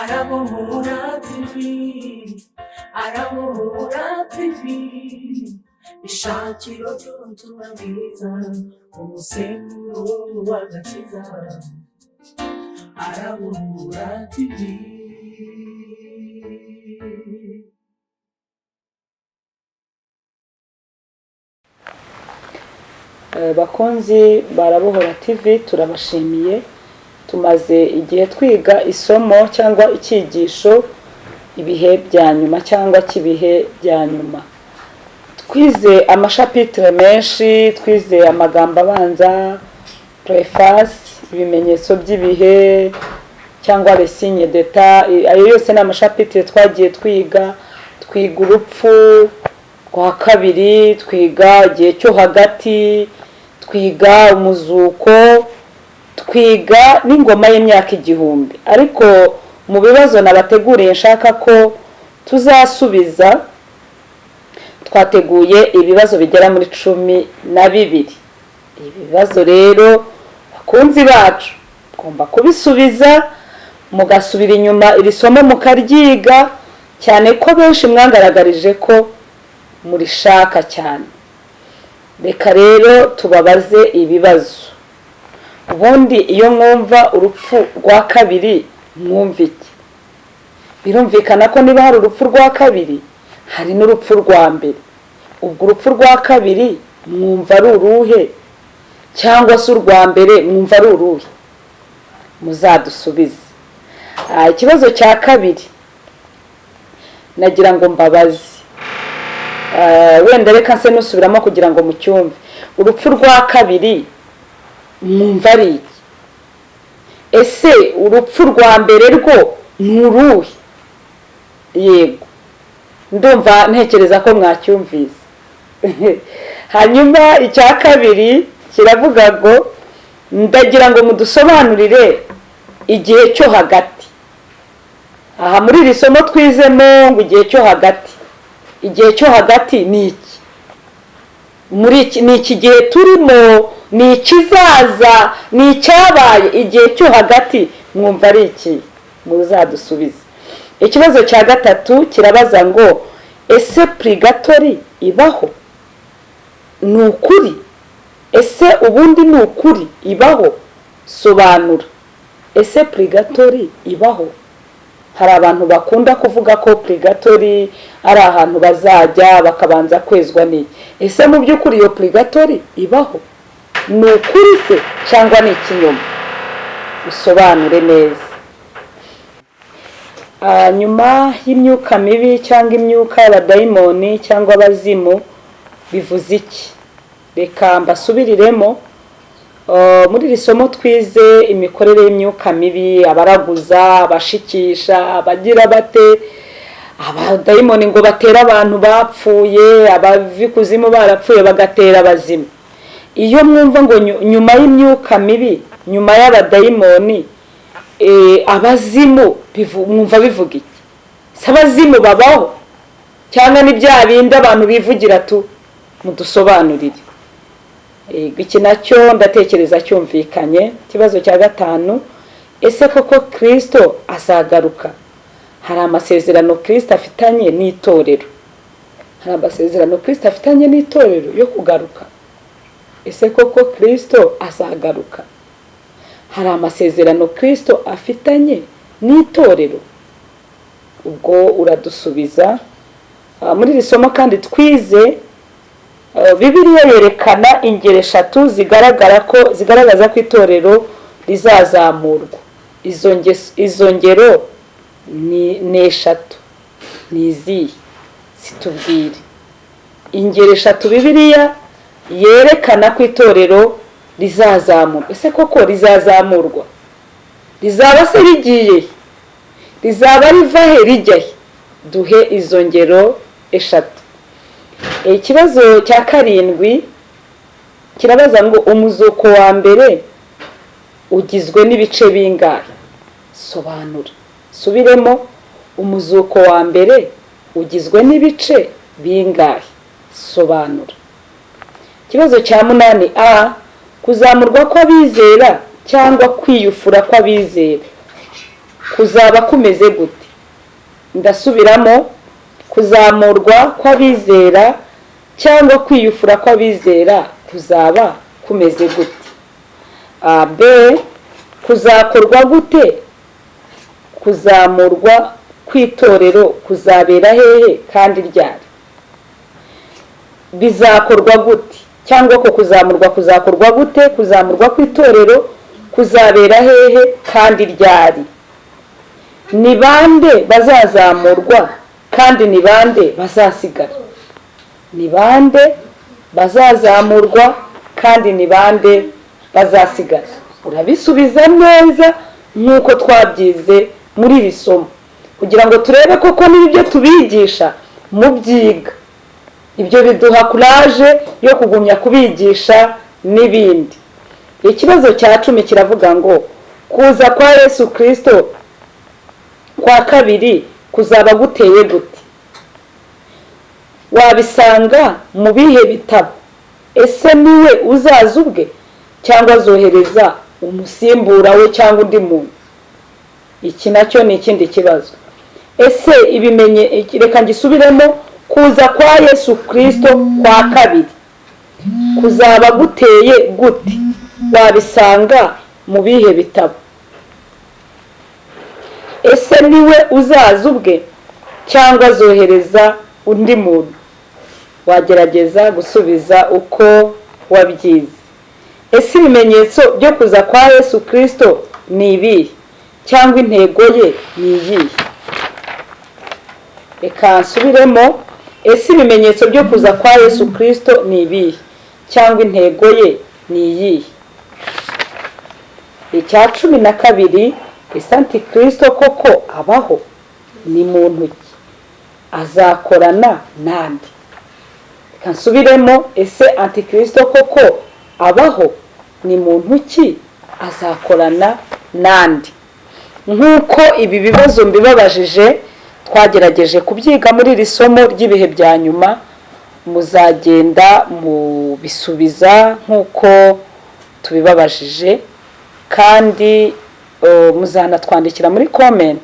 Arabohora TV, Arabohora TV, ishakiro ry'ubutumwa bwiza, umusemburo w'agakiza, Arabohora TV. Bakunzi barabohora TV, turabashimiye. Tumaze igihe twiga isomo cyangwa icyigisho ibihe bya nyuma cyangwa cy'ibihe bya nyuma. Twize amashapitire menshi, twize amagambo abanza, preface, ibimenyetso by'ibihe cyangwa les signes d'état. Ayo yose ni amashapitire twagiye twiga. Twiga urupfu rwa kabiri, twiga igihe cyo hagati, twiga umuzuko, twiga n'ingoma y'imyaka 1000. Ariko mu bibazo nabateguriye nshaka ko tuzasubiza, twateguye ibibazo bigera muri 12. Ibibazo rero, bakunzi bacu, tugomba kubisubiza, mugasubira inyuma iri somo mukaryiga cyane, ko benshi mwangaragarije ko murishaka cyane. Reka rero tubabaze ibibazo. Ubundi iyo mwumva urupfu rwa kabiri, mwumva iki? Birumvikana ko niba hari urupfu rwa kabiri, hari n'urupfu rwa mbere. Ubwo urupfu rwa kabiri mwumva ari uruhe, cyangwa se urwa mbere mwumva ari uruhe? Muzadusubize. Ikibazo cya kabiri nagira ngo mbabaze, wenda reka nse nusubiramo kugira ngo mucyumve. Urupfu rwa kabiri mwumva ari iki? Ese urupfu rwa mbere rwo ni uruhe? Yego, ndumva ntekereza ko mwacyumvise. Hanyuma icya kabiri kiravuga ngo ndagira ngo mudusobanurire igihe cyo hagati. Aha muri iri somo twizemo ngo igihe cyo hagati. Igihe cyo hagati ni iki? Muri iki ni iki gihe turimo? Ni ikizaza? Ni icyabaye? Igihe cyo hagati mwumva ari iki? Muzadusubize. Ikibazo cya gatatu kirabaza ngo ese purigatori ibaho? Ni ukuri? Ese ubundi ni ukuri ibaho? Sobanura. Ese purigatori ibaho? Hari abantu bakunda kuvuga ko purigatori ari ahantu bazajya bakabanza kwezwa n'iki. Ese mu by'ukuri iyo purigatori ibaho? Ni ukuri se cyangwa ni ikinyoma? Usobanure neza. Nyuma y'imyuka mibi cyangwa imyuka y'abadayimoni cyangwa abazimu bivuze iki? Reka mbasubiriremo. Muri iri somo twize imikorere y'imyuka mibi, abaraguza, abashikisha, abagira bate, abadayimoni ngo batere abantu bapfuye, abava ikuzimu barapfuye bagatera abazima. Iyo mwumva ngo nyuma y'imyuka mibi, nyuma y'abadayimoni, abazimu, mwumva bivuga iki? Si abazimu babaho, cyangwa ni bya bindi abantu bivugira tu? Mudusobanurire. Iki nacyo ndatekereza cyumvikanye. Ikibazo cya gatanu: ese koko Kirisito azagaruka? Hari amasezerano Kirisito afitanye n'itorero? Hari amasezerano Kirisito afitanye n'itorero yo kugaruka? Ese koko Kirisito azagaruka? Hari amasezerano Kirisito afitanye n'itorero? Ubwo uradusubiza. Muri iri somo kandi twize Bibiliya yerekana ingero eshatu zigaragara ko zigaragaza ko itorero rizazamurwa. Izo ngero ni eshatu, ni izihe? Zitubwire ingero eshatu Bibiliya yerekana ko itorero rizazamurwa. Ese koko rizazamurwa? Rizaba se rigiye he? Rizaba riva he rijya he? Duhe izo ngero eshatu. Ikibazo cya karindwi kirabaza ngo umuzuko wa mbere ugizwe n'ibice bingahe? Sobanura. Subiremo: umuzuko wa mbere ugizwe n'ibice bingahe? Sobanura. Ikibazo cya munani a kuzamurwa kw'abizera cyangwa kwiyufura kw'abizera. kuzaba kumeze gute? Ndasubiramo, kuzamurwa kw'abizera cyangwa kwiyufura kw'abizera kuzaba kumeze gute? B, kuzakorwa gute? Kuzamurwa kw'itorero kuzabera hehe kandi ryari? Bizakorwa gute? Cyangwa ko kuzamurwa kuzakorwa gute? Kuzamurwa kw'itorero kuzabera hehe kandi ryari? Ni bande bazazamurwa kandi ni bande bazasigara? Ni bande bazazamurwa kandi ni bande bazasigara? Urabisubiza neza nk'uko twabyize muri iri somo, kugira ngo turebe koko niba ibyo tubigisha mubyiga. Ibyo biduha courage yo kugumya kubigisha n'ibindi. Ikibazo cya 10 kiravuga ngo kuza kwa Yesu Kristo kwa kabiri kuzaba guteye gute? Wabisanga mu bihe bitabo? Ese niwe uzaza ubwe cyangwa azohereza umusimbura we cyangwa undi muntu? Iki nacyo ni ikindi kibazo. Ese ibimenye, reka ngisubiremo, kuza kwa Yesu Kristo kwa kabiri kuzaba guteye gute? Wabisanga mu bihe bitabo? Ese niwe uzaza ubwe cyangwa azohereza undi muntu? Wagerageza gusubiza uko wabyize. Ese ibimenyetso byo kuza kwa Yesu Kristo ni ibihe cyangwa intego ye ni iyihe? Reka nsubiremo, ese ibimenyetso byo kuza kwa Yesu Kristo ni ibihe cyangwa intego ye ni iyihe? Icya 12, ese Antikristo koko abaho? Ni muntu ki? Azakorana nande? Reka nsubiremo, ese Antikristo koko abaho? Ni muntu ki? Azakorana nande? Nk'uko ibi bibazo mbibabajije, twagerageje kubyiga muri iri somo ry'ibihe bya nyuma, muzagenda mubisubiza nk'uko tubibabajije, kandi muzanatwandikira muri comment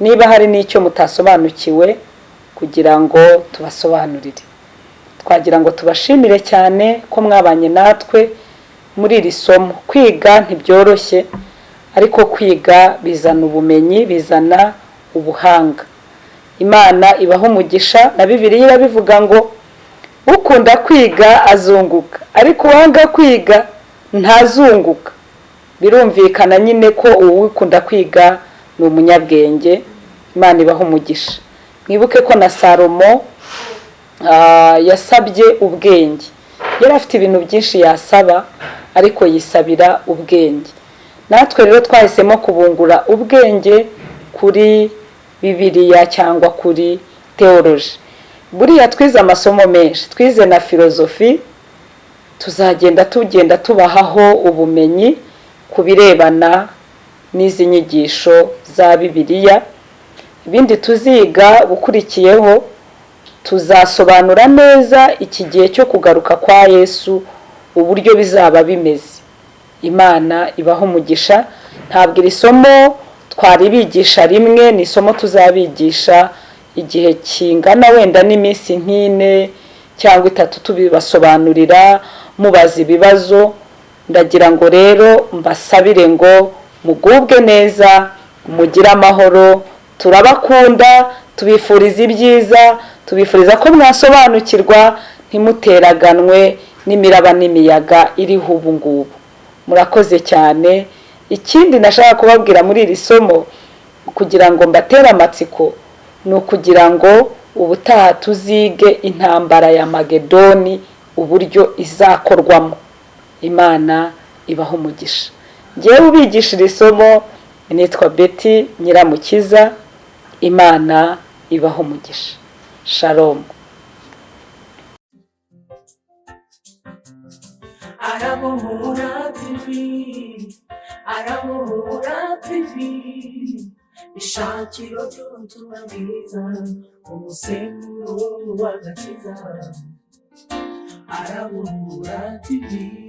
niba hari n'icyo mutasobanukiwe kugira ngo tubasobanurire. Twagira ngo tubashimire cyane ko mwabanye natwe muri iri somo. Kwiga ntibyoroshye, ariko kwiga bizana ubumenyi, bizana ubuhanga. Imana ibaho umugisha. Na Bibiliya irabivuga ngo ukunda kwiga azunguka, ariko uwanga kwiga ntazunguka. Birumvikana nyine ko uwukunda kwiga ni umunyabwenge. Imana ibaho umugisha. Mwibuke ko na Salomo yasabye ubwenge. Yari afite ibintu byinshi yasaba, ariko yisabira ubwenge. Natwe rero twahisemo kubungura ubwenge kuri Bibiliya cyangwa kuri théologie. Buriya twize amasomo menshi, twize na filozofi, tuzagenda tugenda tubahaho ubumenyi ku birebana n'izi nyigisho za Bibiliya. Ibindi tuziga ukurikiyeho, tuzasobanura neza iki gihe cyo kugaruka kwa Yesu uburyo bizaba bimeze. Imana ibaho umugisha. Ntabwo iri somo twaribigisha rimwe, ni isomo tuzabigisha igihe kingana wenda n'iminsi nk'ine cyangwa 3, tubibasobanurira, mubaza ibibazo. Ndagira ngo rero mbasabire ngo mugubwe neza, mugire amahoro. Turabakunda, tubifuriza ibyiza, tubifuriza ko mwasobanukirwa, ntimuteraganwe n'imiraba n'imiyaga iriho ubu ngubu. Murakoze cyane. Ikindi nashaka kubabwira muri iri somo kugira ngo mbatere amatsiko, ni ukugira ngo ubutaha tuzige intambara ya Magedoni uburyo izakorwamo. Imana ibaho umugisha. Ngewe ubigisha iri somo nitwa Betty Nyiramukiza. Imana ibaho umugisha. Shalom. Arabohora TV, Arabohora TV, ishakiro ry'ubutumwa bwiza, umusemburo w'agakiza. Arabohora TV.